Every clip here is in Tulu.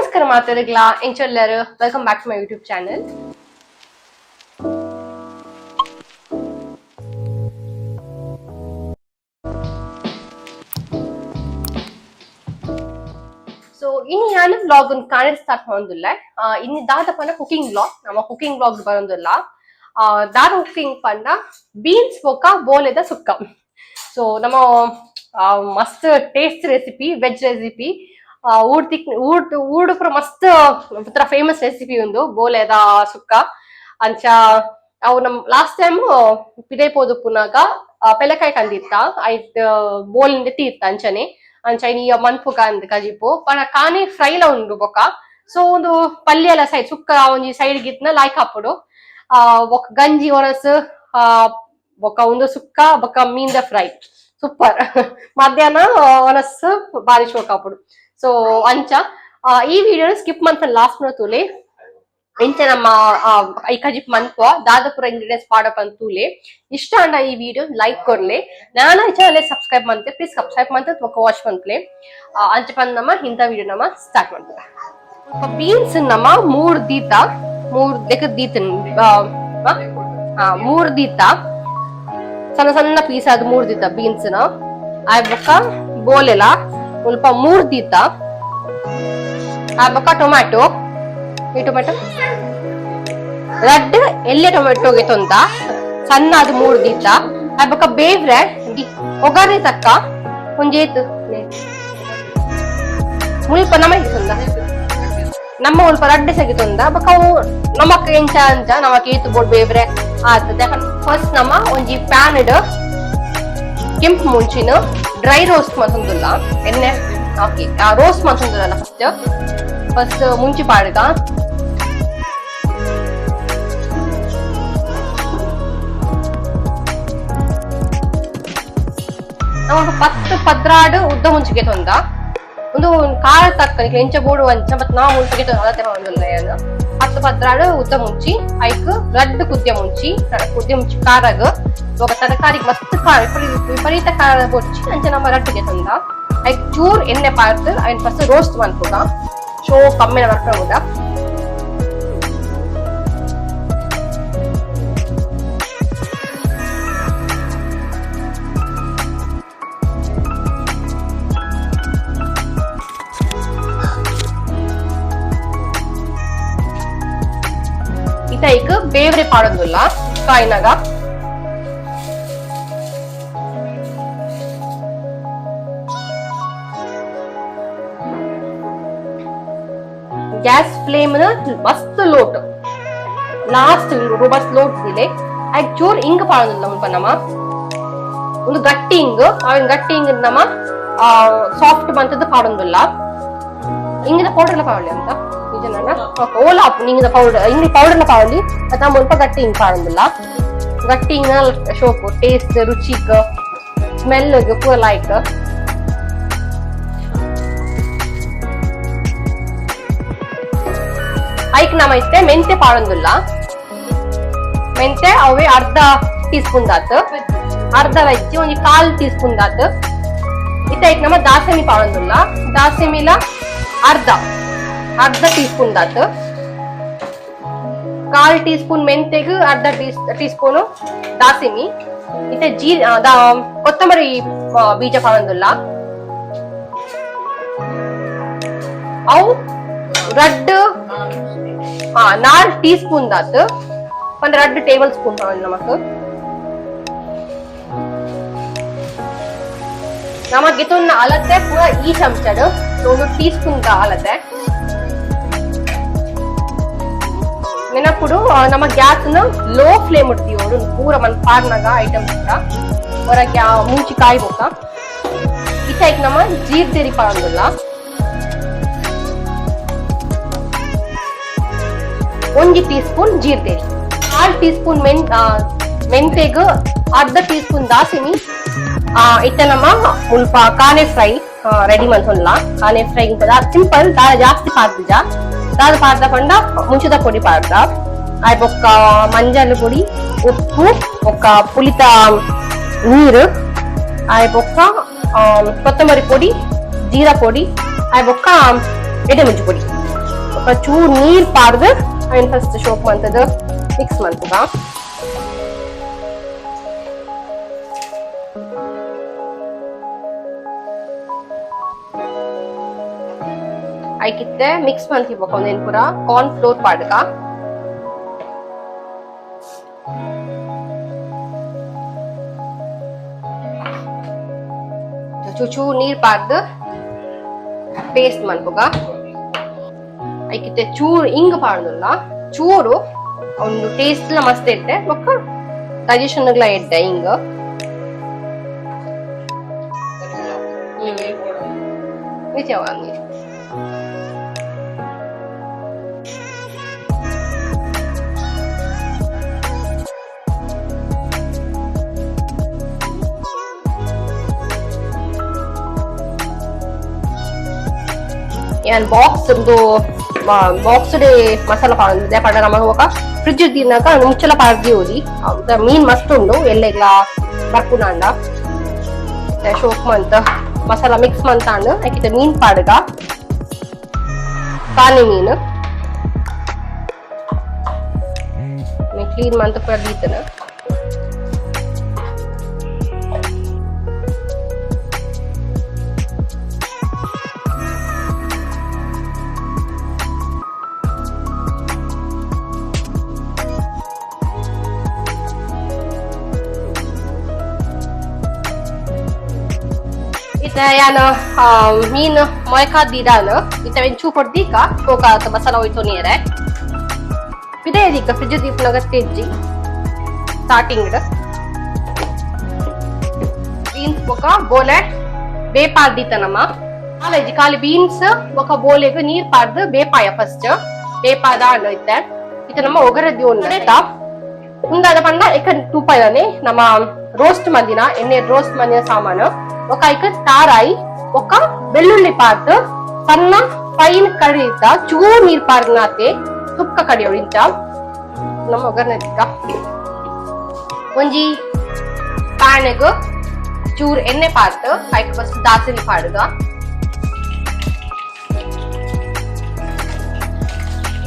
ನಮಸ್ಕಾರ ಮಾತಾಡಿಗ್ಲಾ ಎಂಚೊಲ್ಲರು. Welcome back to my YouTube channel. So ಇನಿ ಯಾನ್ ವ್ಲಾಗ್ ಕಾಣೆ ಸ್ಟಾರ್ಟ್ ಮಾಡೋದಿಲ್ಲ. ಇನ್ನು ದಾದ ಪಂಡ ಕುಕಿಂಗ್ ವ್ಲಾಗ್. ನಮ್ಮ ಕುಕಿಂಗ್ ವ್ಲಾಗ್ ಬರೋದಿಲ್ಲ. ದಾದ ಕುಕಿಂಗ್ ಪಂಡ ಬೀನ್ಸ್ ಬೊಕ್ಕ ಬೋಲೆದ ಸುಕ್ಕ. ಸೊ ನಮ್ಮ ಮಸ್ತ್ ಟೇಸ್ಟ್ ರೆಸಿಪಿ, ವೆಜ್ ರೆಸಿಪಿ. ಊರ್ ತಿಕ್ ಊರ್ ಊರ್ಡ್ ಪೂರ ಮಸ್ತ್ ಒಂಥರ ಫೇಮಸ್ ರೆಸಿಪಿ ಒಂದು ಬೋಲೆದ ಸುಕ್ಕ. ಅಂಚ ಅವು ನಮ್ ಲಾಸ್ಟ್ ಟೈಮ್ ಪಿದೈ ಪೋದು ಪುನಾಗ ಪೆಲಕಾಯಿ ಕಂದಿತ್ತ, ಐಟ್ ಬೋಲಿಂದ ತೀರ್ತ. ಅಂಚನೆ ಅಂಚ ಇನಿ ಮನ್ಪುಗ ಅಂದ್ ಕಜಿಪು ಪಂಡ ಕಾನಿ ಫ್ರೈಲ ಉಂಡು ಬೊಕ. ಸೊ ಒಂದು ಪಲ್ಯ ಎಲ್ಲ ಸೈಡ್, ಸುಕ್ಕ ಒಂಜಿ ಸೈಡ್ ಗಿತ್ನ ಲಾಯ್ಕ್ ಹಾಪುಡು. ಬೊಕ ಗಂಜಿ ಒರಸ್, ಬೊಕ ಒಂದು ಸುಕ್ಕ, ಬೊಕ ಮೀನ್ದ ಫ್ರೈ, ಸೂಪರ್. ಮಧ್ಯಾಹ್ನ ಒನಸ್ ಬಾರಿ ಶೋಕ್ ಆಪುಡು. ಸೊ ಅಂಚ ಈ ವಿಡಿಯೋ ಸ್ಕಿಪ್ ಮನ್ಪಂದ್ ಲಾಸ್ಟ್ ತೂಲೆ. ಇಂಚ ನಮ್ಮ ಈ ಕಜಿಪ್ ಮನ್ಪುವ, ದಾದಪುರ ಇಂಗ್ರೀಡಿಯೆಂಟ್ಸ್ ಪಾಡಪ್ ಅಂತ ತೂಲೆ. ಇಷ್ಟ ಅಂಡ ಈ ವಿಡಿಯೋ ಲೈಕ್ ಕೊರ್ಲೆ. ನಾನು ಈ ಚಾನಲ್ ಸಬ್ಸ್ಕ್ರೈಬ್ ಮಂತೆ, ಪ್ಲೀಸ್ ಸಬ್ಸ್ಕ್ರೈಬ್ ಮಂತೆ ಬೊಕ ವಾಚ್ ಮನ್ಪುಲೆ. ಅಂಚ ಪಂದ್ ನಮ್ಮ ಇಂಥ ವಿಡಿಯೋ ನಮ್ಮ ಸ್ಟಾರ್ಟ್ ಮಾಡ್ತದ. ಬೀನ್ಸ್ ನಮ್ಮ ಮೂರ್ ದೀತ, ಮೂರ್ ಲೆಕ್ಕ ದೀತ, ಮೂರ್ ದೀತ, ಸಣ್ಣ ಸಣ್ಣ ಪೀಸ್ ಅದು ಮೂರ್ ದೀತ ಬೀನ್ಸ್ ನ. ಆಯ್ ಬೊಕ್ಕ ಬೋಲೆಲ ಸ್ವಲ್ಪ ಮೂರ್ ದೀತ. ಆ ಬೊಕ್ಕ ಟೊಮ್ಯಾಟೊ, ಈ ಟೊಮೆಟೊ ರಡ್ಡ್ ಎಲ್ಯ ಟೊಮೆಟೊಗೆ ತೊಂದ ಸಣ್ಣ ಅದು ಮೂರ್ ದೀತ. ಆ ಬೊಕ್ಕ ಬೇವ್ರೆ ಒಗ್ಗರಣೆ ತಕ್ಕ ಒಂಜೇತು ಮುಲ್ಪ ನಮ ತೊಂದ, ನಮ್ಮ ಮುಲ್ಪ ರಡ್ಡೆ ಸಗಿ ತೊಂದ. ಬೊಕ್ಕ ಅವು ನಮಕ್ ಎಂಚ ಅಂಚ ನಮಕ್ ಏತು ಬೋಡ್ ಬೇವ್ರೆ ಆತದೆ. ಫಸ್ಟ್ ನಮ್ಮ ಒಂಜಿ ಪ್ಯಾನ್ ಇಡ್ ಕೆಂಪು ಮುಂಚಿನ ಡ್ರೈ ರೋಸ್ಟ್ ಮಲ್ತೊಂದುಲ್ಲ. ಎಣ್ಣೆ ಹಾಕಿ ರೋಸ್ಟ್ ಮಲ್ತೊಂದುಲ್ಲ. ಫಸ್ಟ್ ಫಸ್ಟ್ ಮುಂಚಿ ಪಾಡ್ಗ. ನಮಕ್ 10-12 ಉದ್ದ ಮುಂಚಿಗೆ ತೊಂದ. ಒಂದು ಖಾರ ತಕ್ಕ ಎಂಚ ಬೋಡು ಅಂಚ ಮತ್ ನಾವು ಮುಂಚಿಗೆ ಅಳತೆ ಒಂದುಲ್ಲ ಏನು. 10-12 ಉದ್ದ ಮುಂಚಿ, ಐಕ್ ರಡ್ಡ್ ಕುದ್ಯ ಮುಂಚಿ. ಕುದ್ಯ ಮುಂಚಿ ಖಾರಗ್ ಬೊಕ ತರಕಾರಿಗೆ ಮಸ್ತ್ ಖಾರ, ವಿಪರೀತ ಖಾರ ಬೊಡ್ಚಿ. ಅಂಚ ನಮ್ಮ ರಡ್ಡ್ಗೆ ತಂದ ಐಕ್ ಚೂರ್ ಎಣ್ಣೆ ಪಾರ್ದ್ ಐನ್ ಫಸ್ಟ್ ರೋಸ್ಟ್ ಮನ್ಪುಗ. ಶೋ ಕಮ್ಮಿನ ಬರ್ಪುಗ. ಇತ್ತ ಐಕ್ ಬೇವ್ರೆ ಪಾಡೊಂದುಲ್ಲ ಕಾಯಿನಾಗ. ಗ್ಯಾಸ್ ಫ್ಲೇಮ್ ಮಸ್ತ್ ಲೋಟ್, ಲಾಸ್ಟ್ ಮಸ್ತ್ ಲೋಟ್ ದಿಲೆ. ಐಕ್ ಚೂರ್ ಇಂಗ್ ಪಾಡೊಂದುಲ್ಲ ಮುಲ್ಪ ನಮ. ಒಂದು ಗಟ್ಟಿ ಇಂಗ್, ಅವೆನ್ ಗಟ್ಟಿ ಇಂಗ್ ನಮ ಸಾಫ್ಟ್ ಮಂತದ್ದು ಪಾಡೊಂದುಲ್ಲ. ಇಂಗಿನ ಪೌಡರ್ ಎಲ್ಲ ಪಾಡೊಲಿ ಅಂತ ನಿಜನ ಓಲ ಇಂಗಿನ ಪೌಡರ್, ಇಂಗ್ ಪೌಡರ್ ಪಾಡೊಲಿ. ಅತ್ತ ಮುಲ್ಪ ಗಟ್ಟಿ ಇಂಗ್ ಪಾಡೊಂದುಲ್ಲ. ಗಟ್ಟಿ ಇಂಗ್ ಶೋಕು, ಟೇಸ್ಟ್, ರುಚಿಕ್, ಸ್ಮೆಲ್ ಪೂರ ಲೈಕ್. ಐಕ್ ನಮ ಇತ್ತೆ ಮೆಂತೆ ಪಾಡೊಂದುಲ್ಲ. ಮೆಂತೆ ಅವೇ ಅರ್ಧ ಟೀ ಸ್ಪೂನ್ ದಾತ್, ಅರ್ಧ ವೆಜ್ ಒಂಜಿ ಕಾಲ್ ಟೀ ಸ್ಪೂನ್ ದಾತ್. ಇತ್ತೆ ಐಕ್ ನಮ ದಾಸೆಮಿ ಪಾಡೊಂದುಲ್ಲ. ದಾಸೆಮಿಲ ಅರ್ಧ ಅರ್ಧ ಟೀ ಸ್ಪೂನ್ ದಾತ್. ಕಾಲ್ ಟೀ ಸ್ಪೂನ್ ಮೆಂತೆಗ್ ಅರ್ಧ ಟೀ ಟೀ ಸ್ಪೂನ್ ದಾಸಿಮಿ. ಇತ್ತೆ ಜೀ ಕೊತ್ತಂಬರಿ ಬೀಜ ಪಾಡೊಂದುಲ್ಲ. ಅವು ರಡ್ಡ್ ನಾಲ್ ಟೀ ಸ್ಪೂನ್ ದಾತ್, ಒಂದ್ ರಡ್ಡ್ ಟೇಬಲ್ ಸ್ಪೂನ್ ನಮಕ್. ನಮಕ್ ಇತೊನ್ನ ಅಳತೆ ಪೂರ ಈ ಚಮಚಡ್ ಒಂದು ಟೀ ಸ್ಪೂನ್ ಅಳತೆ. ನೆನಪುಡು, ನಮ್ಮ ಗ್ಯಾಸ್ ಲೋ ಫ್ಲೇಮ್ ಇಡ್ತೀವಿ ಪೂರ ಮನ್ ಪಾರ್ನಾಗ ಐಟಮ್ಸ್ ಪೂರ. ಹೊರ ಗ್ಯಾ ಮುಂಚಿ ಕಾಯಿ ಬೋಕ. ಇತ್ತ ನಮ್ಮ ಜೀರ್ದೇರಿ ಪಾಡೊಂದುಲ್ಲ. ಒಂಜಿ ಟೀ ಸ್ಪೂನ್ ಜೀರ್ದೇರಿ, ಕಾಲ್ ಟೀ ಸ್ಪೂನ್ ಮೆಂತೆಗ್, ಅರ್ಧ ಟೀ ಸ್ಪೂನ್ ದಾಸಿಮಿ. ಇತ್ತ ನಮ್ಮ ಮುಲ್ಪ ಕಾನೆ ಫ್ರೈ ರೆಡಿ ಮನ್ಸೊನ್ಲ. ಕಾನೆ ಫ್ರೈ ಸಿಂಪಲ್, ದಾದ ಜಾಸ್ತಿ ಪಾಡ್ದಿಜ. ದಾದ ಪಾಡ್ದ ಪಂಡ ಮುಂಚಿದ ಪೊಡಿ ಪಾಡ್ದ, ಆಯ್ ಬೊಕ್ಕ ಮಂಜಲ್ ಪೊಡಿ, ಉಪ್ಪು, ಬೊಕ್ಕ ಪುಲಿತ ನೀರು, ಆಯ್ ಬೊಕ್ಕ ಕೊತ್ತಂಬರಿ ಪೊಡಿ, ಜೀರಾ ಪೊಡಿ, ಆಯ್ ಬೊಕ್ಕ ಎಡೆಮುಂಚಿ ಪೊಡಿ. ಬೊಕ ಚೂರು ನೀರ್ ಪಾರ್ದ್ ಐನ್ ಫಸ್ಟ್ ಶೋಕ್ ಮಂತದ ಮಿಕ್ಸ್ ಮನ್ಪುಗ. ಐಕಿತ್ತೆ ಮಿಕ್ಸ್ ಮಂತಿ ಬೊಕ ಒಂದೇನ್ ಪೂರ ಕಾರ್ನ್ ಫ್ಲೋರ್ ಪಾಡ್ಗ. ಚೂಚೂ ನೀರ್ ಪಾರ್ದ್ ಪೇಸ್ಟ್ ಮನ್ಪುಗ. ಐಕಿತ್ತೆ ಚೂರು ಇಂಗ್ ಪಾಡ್ದುಲ್ಲ, ಚೂರು ಒಂದು ಟೇಸ್ಟ್ ಲ ಮಸ್ತ್ ಇತ್ತೆ ಬೊಕ್ಕ ಡೈಜೆಷನ್ ಗ್ಲ ಎಡ್ಡೆ ಇಂಗ್. ನಿಜ ನೀರು. ಯಾನ್ ಬಾಕ್ಸ್ ಒಂದು ಬಾಕ್ಸ್ ಮಸಾಲ ಪಾಡ್ದೆ ಪಂಡ ನಮಕ್ ಬೊಕ ಫ್ರಿಡ್ಜ್ ದೀನಗ ಮುಚ್ಚಲ ಪಾಡ್ದಿಯೊಲಿ. ಮೀನ್ ಮಸ್ತ್ ಉಂಡು ಎಲ್ಲೆಗ್ಲ ಬರ್ಪುನಾಂಡ. ಶೋಕ್ ಮಂತ್ ಮಸಾಲ ಮಿಕ್ಸ್ ಮಂತಾಂಡ್ ಐಕಿತ ಮೀನ್ ಪಾಡುಗ. ಕಾನಿ ಮೀನ್ ಕ್ಲೀನ್ ಮಂತ್ ಪೂರ ದೀತನ. ಇತ್ತೆ ಯಾನ್ ಮೀನ್ ಮೊಯಕ ದೀದಾನ್. ಇತ್ತೆ ಒಂಚೂರು ಕೊಡ್ದೀಕ ಕೋಕ ಮಸಾಲ ಹೋಯ್ತು ನೀರೆ ಪಿದಯ ದೀಕ ಫ್ರಿಜ್ ದೀಪುನಗ ತೆಜ್ಜಿ. ಸ್ಟಾರ್ಟಿಂಗ್ ಬೀನ್ಸ್ ಬೊಕ ಬೋಲೆ ಬೇಪಾದ್ ದೀತ ನಮ್ಮ ಕಾಲೇಜ್ ಖಾಲಿ ಬೀನ್ಸ್ ಬೊಕ ಬೋಲೆಗ್ ನೀರ್ ಪಾಡ್ದ್ ಬೇಪಾಯ. ಫಸ್ಟ್ ಬೇಪಾದ ಇತ್ತೆ ಇತ್ತೆ ನಮ್ಮ ಒಗರದ್ದಿ ಉಂಡು. ಉಂದಾದ ಪಂಡ ಎಕ್ಕ ತೂಪಾಯನೆ ನಮ್ಮ ರೋಸ್ಟ್ ಮಂದಿನ ಎಣ್ಣೆ ರೋಸ್ಟ್ ಮಂದಿನ ಸಾಮಾನು. ಬೊಕ ಐಕ್ ತಾರಾಯಿ ಬೊಕ ಬೆಳ್ಳುಳ್ಳಿ ಪಾರ್ದ್ ಸಣ್ಣ ಫೈನ್ ಕಡಿತ ಚೂರು ನೀರ್ ಪಾರ್ನಾತೆ ತುಪ್ಪ ಕಡಿಯೋಡು. ಇಂಚ ನಮ್ಮ ಒಗ್ಗರಣೆ. ಒಂಜಿ ಪ್ಯಾನ್ಗ್ ಚೂರು ಎಣ್ಣೆ ಪಾರ್ದ್ ಐಕ್ ಫಸ್ಟ್ ದಾಸೆಮಿ ಪಾಡುಗ.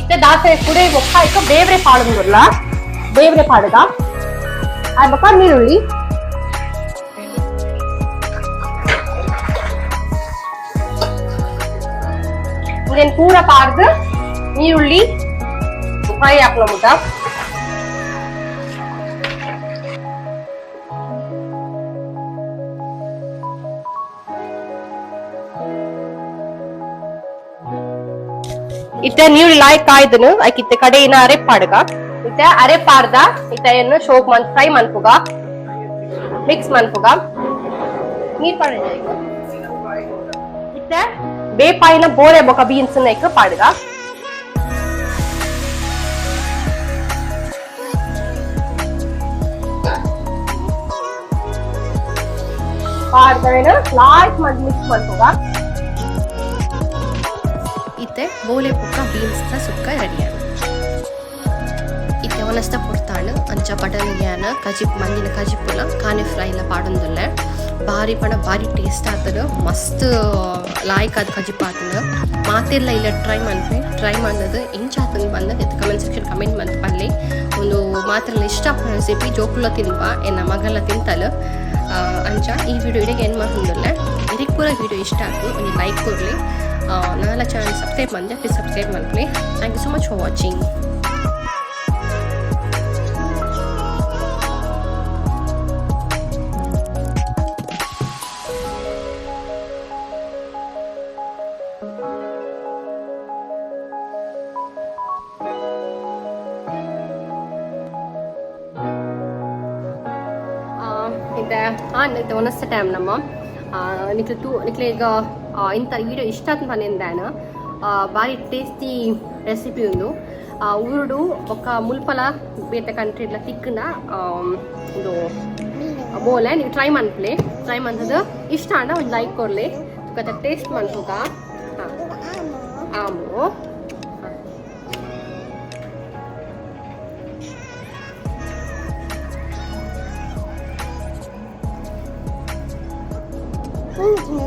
ಇತ್ತೆ ದಾಸೆ ಕುಡೆ ಬೊಕ್ಕ ಐಕ್ ಬೇವ್ರೆ ಪಾಡುಂದುಲ್ಲ, ಬೇವ್ರೆ ಪಾಡುಗ. ಆಯ್ ಬೊಕ್ಕ ನೀರುಳ್ಳಿ. ಇಂದೆನ್ ಪೂರ ಪಾರ್ದ್ ನೀರುಳ್ಳಿ ಫ್ರೈ ಆಪುನ ಮುಟ. ಇತ್ತೆ ನೀರುಳ್ಳಿ ಲಾಯ್ಕ್ ಕಾಯ್ದನು ಐಕಿತ್ತೆ ಕಡೆಯಿನ ಅರೆಪ್ ಪಾಡುಗ. ಇತ್ತೆ ಅರೆ ಪಾರ್ದ ಇತ್ತೆ ಏನು ಶೋಕ್ ಮನ್ ಫ್ರೈ ಮನ್ಪುಗ, ಮಿಕ್ಸ್ ಮನ್ಪುಗ. ನೀರ್ ಪಾಡ. ಇತ್ತೆ ಬೇಪಾಯಿನ ಬೋರೆ ಬೊಕ ಬೀನ್ಸ್ ಐಕ್ ಪಾಡುಗ. ಪಾಡ್ದೈನ ಲಾಯ್ಕ್ ಮಿಕ್ಸ್ ಮನ್ಪುಗ. ಇತ್ತೆ ಬೋಲೆ ಬೊಕ್ಕ ಬೀನ್ಸ್ ದ ಸುಕ್ಕ ರೆಡಿ ಆಂಡ್. ಇತ್ತೆ ವನಸ್ದ ಪೊರ್ತಾಂಡ್. ಅಂಚ ಬಟನ್ಗ್ಯಾನ ಕಜಿಪ್ ಮಂದಿನ ಕಜಿಪುಲ ಕಾನೆ ಫ್ರೈ ಲ ಪಾಡೊಂದುಲ್ಲೆ. ಬಾರಿ ಪಂಡ ಬಾರಿ ಟೇಸ್ಟ್ ಆತುಂಡು. ಮಸ್ತ್ ಲಾಯ್ಕ್ ಆದ್ ಕಜಿಪ್ ಆತುಂಡು. ಮಾತೆರ್ಲ ಇಲ್ಲ ಟ್ರೈ ಮನ್ಪೆ. ಟ್ರೈ ಮಂತುದು ಎಂಚ ಆತುಂಡು ಪಂದ್ ಇತ್ತೆ ಕಮೆಂಟ್ ಸೆಕ್ಷನ್ ಕಮೆಂಟ್ ಮಂತ್ ಪನ್ಲೆ. ಉಂದು ಮಾತೆರ್ಲ ಇಷ್ಟ ಆಪುನ ರೆಸಿಪಿ. ಜೋಕುಲ್ಲ ತಿನ್ಪ, ಎನ್ನ ಮಗಲ್ಲ ತಿಂತಲ್. ಅಂಚ ಈ ವಿಡಿಯೋ ಇಡೆಗ್ ಎಂಡ್ ಮಲ್ತೊಂದುಲ್ಲೆ. ಇರೆಗ್ ಪೂರ ವಿಡಿಯೋ ಇಷ್ಟ ಆತು ಒಂಜಿ ಲೈಕ್ ಕೊರ್ಲೆ. ನನಲ ಚಾನಲ್ ಸಬ್ಸ್ಕ್ರೈಬ್ ಮಂದೆ ಪ್ಲೀಸ್ ಸಬ್ಸ್ಕ್ರೈಬ್ ಮನ್ಪುಲೆ. Thank you so much for watching. ಇತ್ತೆ ಆಂಡ್ ಇತ್ತೆ ಒನಸ್ತ ಟೈಮ್ ನಮ್ಮ ನಿಕ್ಲೆ ತೂ ನಿಕ್ಲೆ ಈಗ ಇಂಥ ವಿಡಿಯೋ ಇಷ್ಟ ಆತ್ ಪನ್ನಿಂದಾನ. ಬಾರಿ ಟೇಸ್ಟಿ ರೆಸಿಪಿ ಉಂದು. ಊರುಡು ಬೊಕ್ಕ ಮುಲ್ಪಲ ಬೇತೆ ಕಂಟ್ರಿಡ್ಲ ತಿಕ್ಕುನ ಉಂದು ಬೋಲೆ. ನೀವು ಟ್ರೈ ಮನ್ಪುಲೆ. ಟ್ರೈ ಮಂತುದು ಇಷ್ಟ ಆಂಡ ಒಂಜಿ ಲೈಕ್ ಕೊರ್ಲೆ. ಬೊಕ ಟೇಸ್ಟ್ ಮನ್ಪುಗ. ಹಾಂ, ಆಮು. ಮೀನು.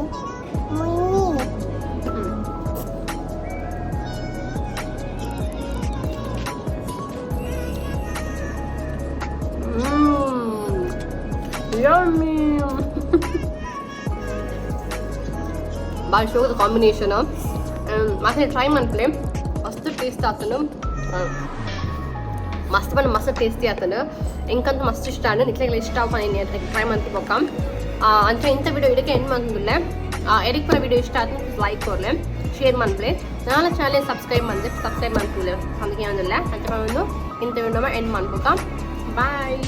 ಭಾರಿ ಶೋಕದ ಕಾಂಬಿನೇಷನ್. ಮಾತ್ರ ಟ್ರೈ ಮನ್ಪಲೆ, ಮಸ್ತ್ ಟೇಸ್ಟ್ ಆತನು. ಮಸ್ತ್ ಪಂಡ ಮಸ್ತ್ ಟೇಸ್ಟಿ ಆತನು. ಎಂಕಂತ ಮಸ್ತ್ ಇಷ್ಟ ಆಂಡ್. ನಿಕ್ಲೆಗ್ಲ ಇಷ್ಟ ಆವು ಟ್ರೈ ಮಂತಿ ಬೊಕ್ಕ. ಅಂಚ ಇಂಥ ವಿಡಿಯೋ ಇದಕ್ಕೆ ಎಂಡ್ ಮಂತುಲ್ಲೆ. ಎರಿಕ್ ಪೂರ ವಿಡಿಯೋ ಇಷ್ಟ ಆತ ಲೈಕ್ ಕೊರ್ಲೆ, ಶೇರ್ ಮನ್ಪಲೆ. ನಾಲ ಚಾನಲ್ ಸಬ್ಸ್ಕ್ರೈಬ್ ಮಂದೆ ಸಬ್ಸ್ಕ್ರೈಬ್ ಮನ್ಪುಲೆ. అందుకే అందుಲೇ. ಅಂಚ ಒಂದು ಇಂಥ ವಿಡಿಯೋ ಎಂಡ್ ಮನ್ಪುಕ. ಬಾಯ್.